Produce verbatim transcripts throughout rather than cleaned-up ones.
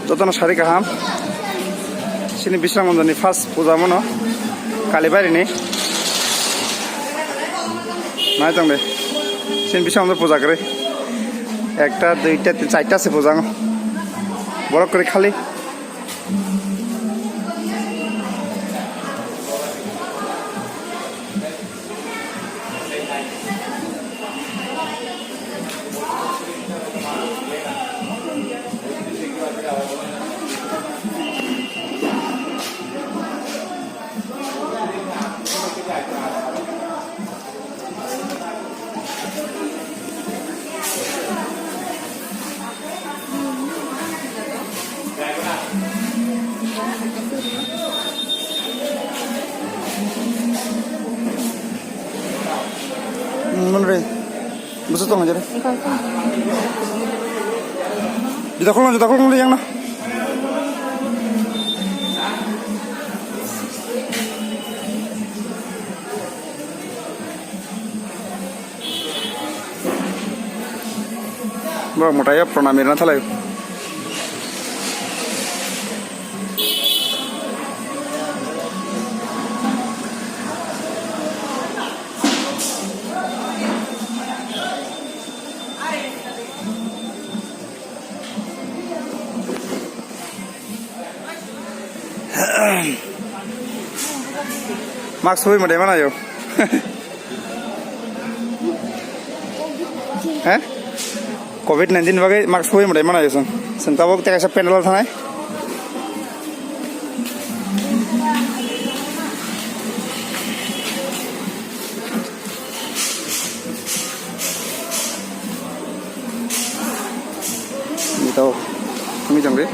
Jotono sari kaham. Chini Bisramganjni first puja mono Kalibari ni. Nai tong de. Chini Bisramganj puja kwrwi. Ekta, duita, tin, charta se puja. Borok kwrwi khali. Hmm, mana re? Bisa tong aja deh. Juta kolong, juta kolong yang na. Borok mwtai o pranam rwna thalai. Mask hui mwtai mana yo. He? Covid nineteen bagwi mask hui mwtai mana yo song. Song tabuk teka sa pandal thanai. Ito, kami jangre.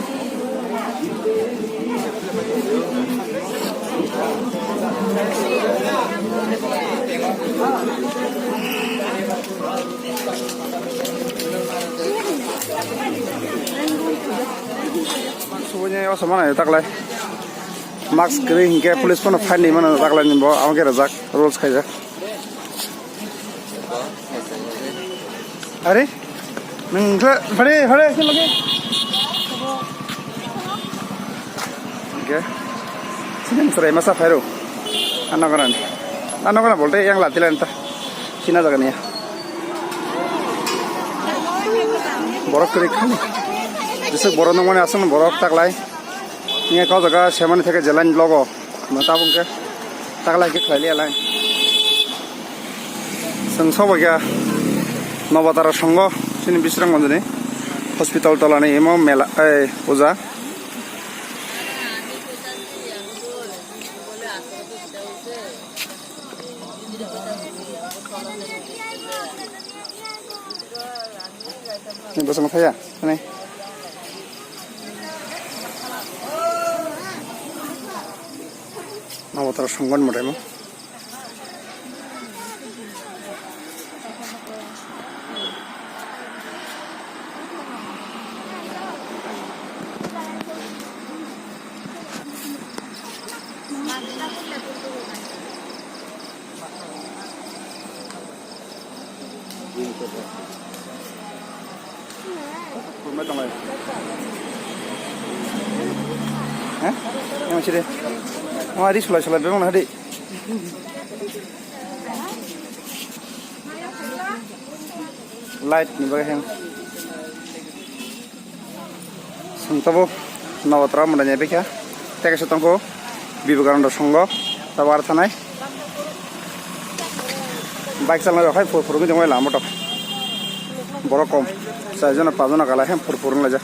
Subanya yo sama na taklai. Mask kwrwi hinkhe police phano fine ni mano taklai ni bo, amo khe rwjak, rules khaijak. Are? Nwng khe, phare, phare, khe lagi. Oke. Sini chwrai masa phairo. Ano kana. Ano kana bolte yang lati lan ta. China jaga niya. Borok kwrwi khani. Jisuk borok nangmani aswk borok taklai. Nge kau jaga semani theke jelani logo. Mata bungke taklai ke khlai liya lai. Chwng sobo kya Nobatara songo chini Bisramganjni hospital tolani imo mela, eh, puja. Ni bosong thaya, ani. Nobatara songon motai mo. Kurma tongo. Hah? Yang sini. Oh, adi sulai sulai bebang hadi. Light ni bagwi hang. Chwng tabuk Nobatara mwtai ni bikha. Tei kaisa tongkho Vivekananda songo tabuk aro thanai. Bike chalnai rok hai phur phur wngwi tongmani lama tok. Borok kom. Char jona, panch jona kalai hai phur phur wnglaijak.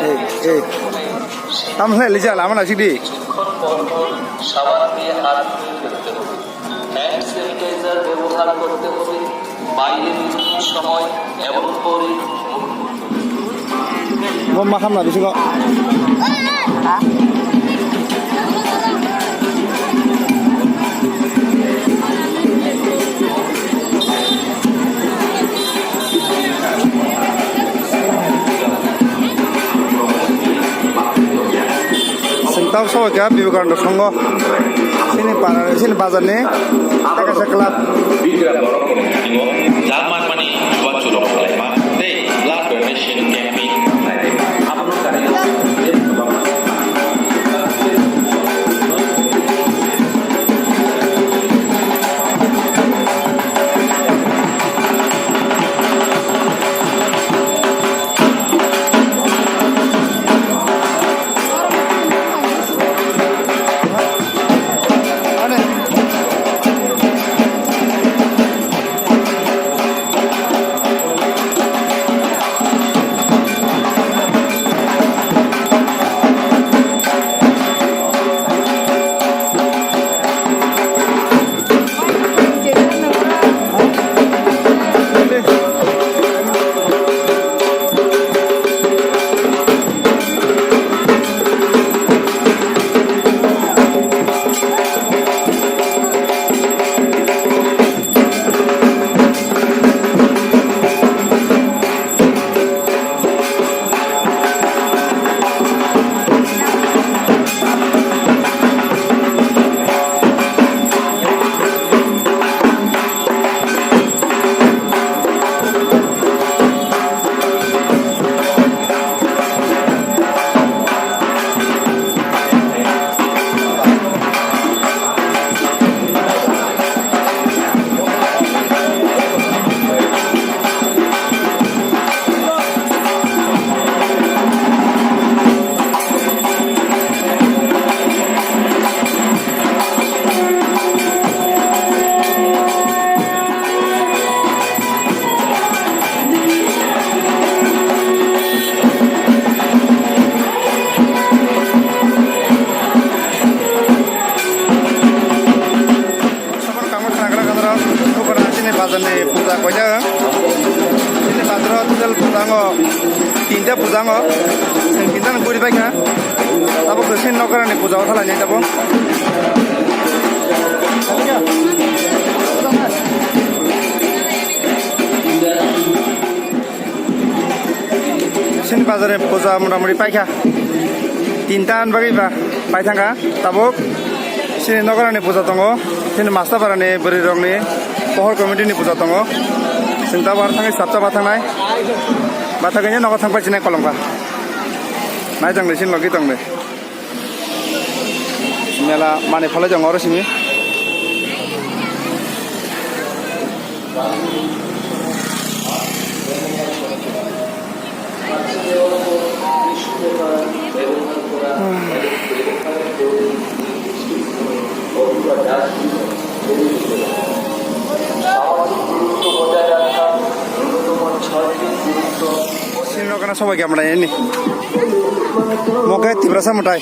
Ei, ei. Tamo khlai lija lama na sidi. H্যান্ড স্যানিটাইজার ব্যবহার করতে হবে বাইরে বেরোনোর সময় এবং পরে। Bo ma hamna bisingo. Tabuk sobaikha Vivekananda Songho. Chini para, chini bazarni Akasha Club. Bikram borok ni bisingo jama mani chubachu rok khlaima tei blood donation campaign khlaima. Abono kari Sabon kangma khwnagra khanarok, bukhara chini bazarni puja koijak. Chini bazaro total puja ango, tinta puja ango. Chwng tinta ni guri paikha. Tabuk chwng chini nokrani puja o thalainai tabuk. Chini bazarni puja motamoti paikha. Tinta ni bagwi ba paithangkha. Tabuk chini nokrani puja tongo. Chini Mastaparani bwrwirokni pohor committee ni puja tongo. Chwng tabuk aro thangwi sapta bathangnai. Bathagwi nogo thangpai chinai kolomkha. Naithangdi chini logi tongdi. Mela mani phalai tongo oro simi. Sini no kana sobai kya mata ini. Moke Tiprasa mutai.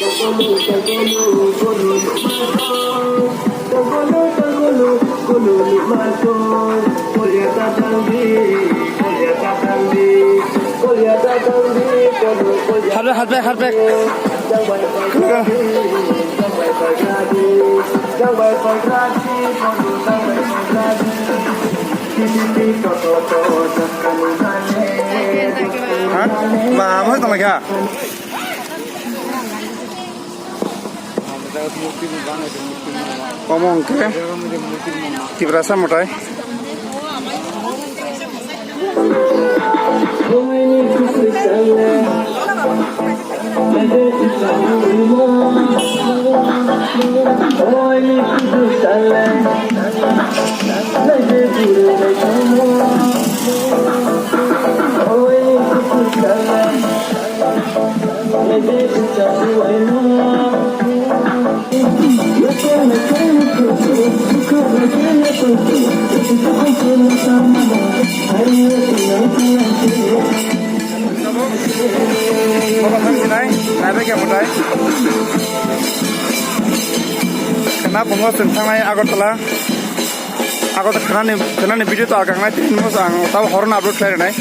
Harbe harbe harbe. Ha? Ba, mo tong kha. Omo hwnkhe Tiprasa mwtai. Bobo thang sinai, naibai khe mwtai. Khna bungo chwng thangnai Agartala. Agartala khnani, khnani video to agangnai, tini mo ang tabo horno upload khlai rwnai.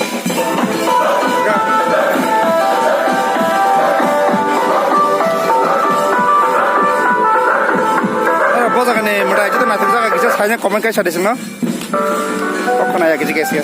Bo jaga ni mwtai, jito naithok jaga kisa saina comment kaisa de singno. Kok khna ya kisi kisi.